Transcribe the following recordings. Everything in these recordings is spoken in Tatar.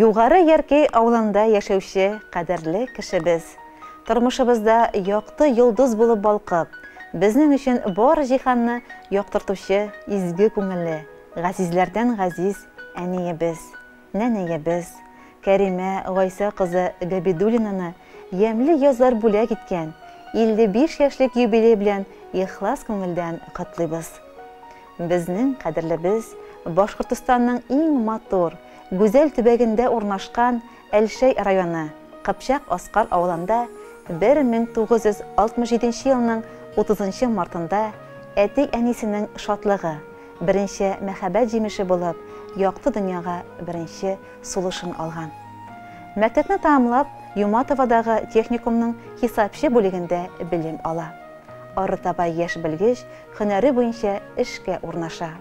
Югары Яркәй авылында яшәүче кадерле кешебез. Тормышыбызда якты йолдыз булып балкып, безнең өчен бар җиһанны яктыртучы изге күңелле, газизләрдән газиз әниебез, нәнәебез, Кәримә Гайсә кызы Габидуллинаны ямьле язлар бүләк иткән 55 яшьлек юбилей белән ихлас күңелдән котлыйбыз. Безнең кадерлебез Башкортостанның иң матур, гүзәл төбәгендә урнашкан Әлшәй районы Кыпчак Аскар авылында 1967 елның 30 мартында әти-әнисенең шатлыгы, беренче мәхәббәт җимеше булып, якты дөньяга беренче сулышын алган. Мәктәпне тәмамлап, Юматовадагы техникумның хисапчы бүлегендә белем ала. Арытаба яшь белгеч һөнәре буенча эшкә урнаша.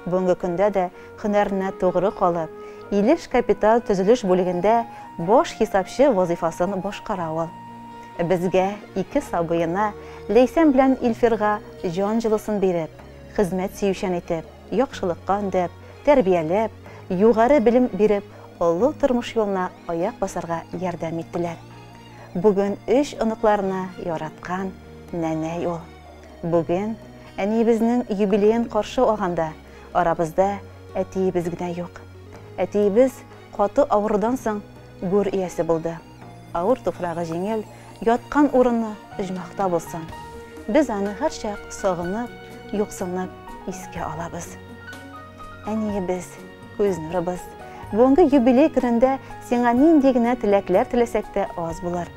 Бүгенге көндә дә һөнәренә тугры калып, Илеш капитал төзелеш бүлегендә баш хисапчы вазифасын башкара ул. Безгә ике сабыена Ләйсән белән Илфирга җан җылысын биреп, хезмәт сөючән итеп, яхшылыкка өндәп, тәрбияләп, югары белем биреп, олы тормыш юлына аяк басарга ярдәм иттеләр. Бүген өч оныкларны яраткан нәнәй ул. Бүген әниебезнең юбилеен каршы алганда арабызда әтиебез генә юк. Әтиебез каты авырудан соң гүр иясе булды. Авыр туфрагы җиңел, яткан урыны оҗмахта булсын. Без аны һәрчак сагынып, юксынып искә алабыз. Әниебез, күз нурыбыз. Бүгенге юбилей көнендә сиңа нинди генә теләкләр теләсәк тә аз булыр.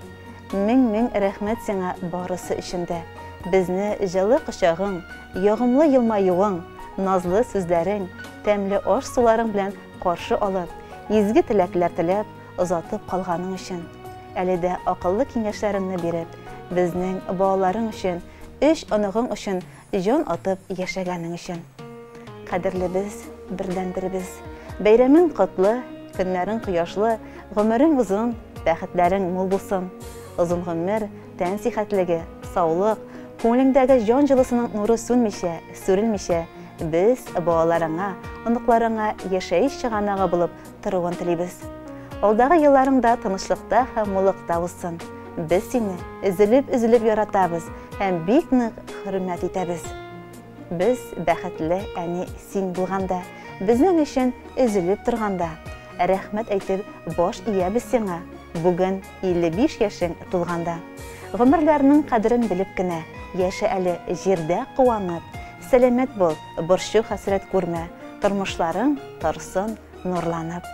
Мең-мең рәхмәт сиңа барысы өчен дә. Безне җылы кочагың, ягымлы елмаюың, назлы сүзләрең, тәмле аш-суларың белән каршы алып, изге теләкләр теләп, озатып калганың өчен. Әле дә акыллы киңәшләреңне биреп, безнең балаларың өчен, өч оныгың өчен җан атып яшәгәнең өчен. Кадерлебез, бердәнберебез. Бәйрәмең котлы, көннәрең кояшлы, гомерең озын, бәхетләрең мул булсын. Озын гомер, тән сихәтлеге, саулык, күңелеңдәге җан җылысының нуры сүнмичә, сүрелмичә, без балаларыңа, оныкларыңа яшәеш чыганагы булып торуын телибез. Алдагы елларың да тынычлыкта һәм муллыкта узсын. Без сине өзелеп-өзелеп яратабыз һәм бик нык хөрмәт итәбез. Без бәхетле әни син булганда, безнең өчен өзелеп торганда, рәхмәт әйтеп баш иябез сиңа, бүген 55 яшең тулганда. Гомерләрнең кадерен белеп кенә, яшә әле җирдә куанып, сәламәт бул, борчу хәсрәт күрмә, тормышларың торсын нурланып.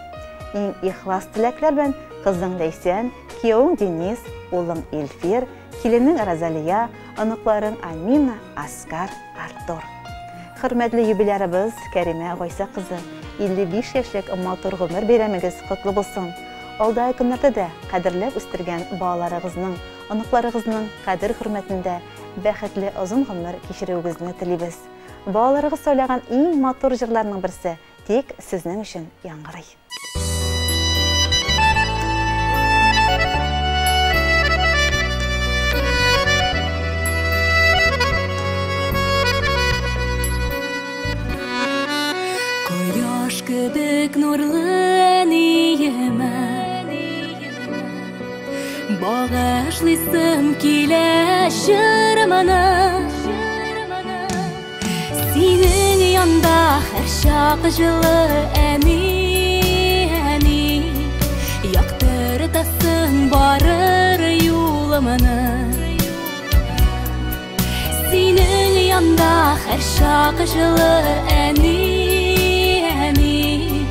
Иң ихлас теләкләр белән кызың Ләйсән, киявең Денис, улың Илфир, киленең Розалия, оныкларың Амина, Аскар, Артур. Хөрмәтле юбилярыбыз Кәримә Гайсә кызы, 55 яшьлек матур гомер бәйрәмегез котлы булсын. Алдагы көннәрдә дә кадерләп үстергән балаларыгызның, оныкларыгызның кадер-хөрмәтендә бәхетле озын гомер кичерүегезне телибез. Балаларыгыз сайлаган иң матур җырларның берсе тик сезнең өчен яңгырый. Кояш кебек нурлы әниемә Багышлыйсым килә җырымны. Синең янда һәрчак җылы әни, әни, яктыртасың барыр юлымны. Синең янда һәрчак җылы әни, әни,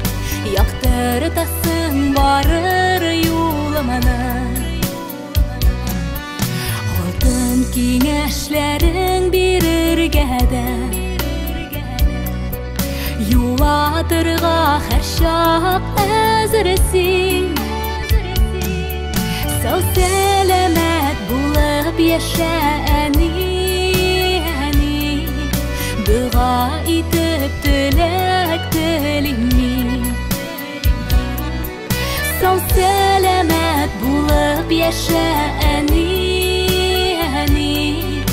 яктыртасың барыр юлымны. Алтын киңәшләрең бирергә дә, юатырга һәрчак әзер син. Сау сәламәт булып яшә әни, әни, дога итеп теләк телим мин. Сау сәламәт булып яшә әни, әни,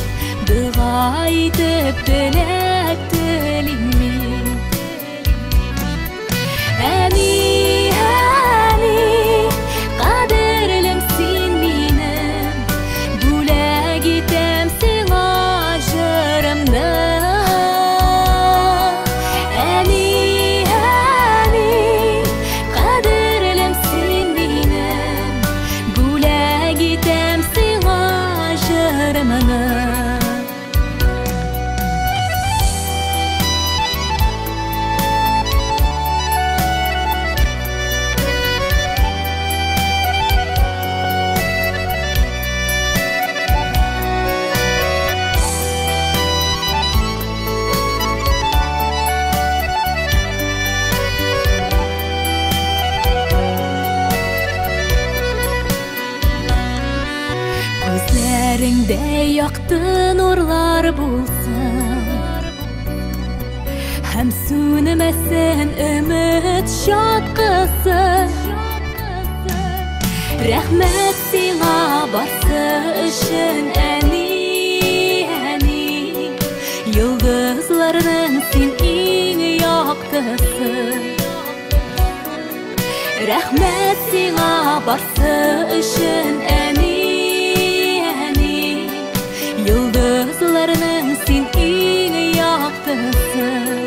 дога итеп теләк телим мин. Әни, әни, якты нурлар булсын. Һәм сүнмәсен өмет чаткысы. Рәхмәт сиңа барсы өчен, әни, әни. Йолдызларның син иң яктысы. Рәхмәт сиңа барсы өчен, әни, әни. Йолдызларның син иң яктысы.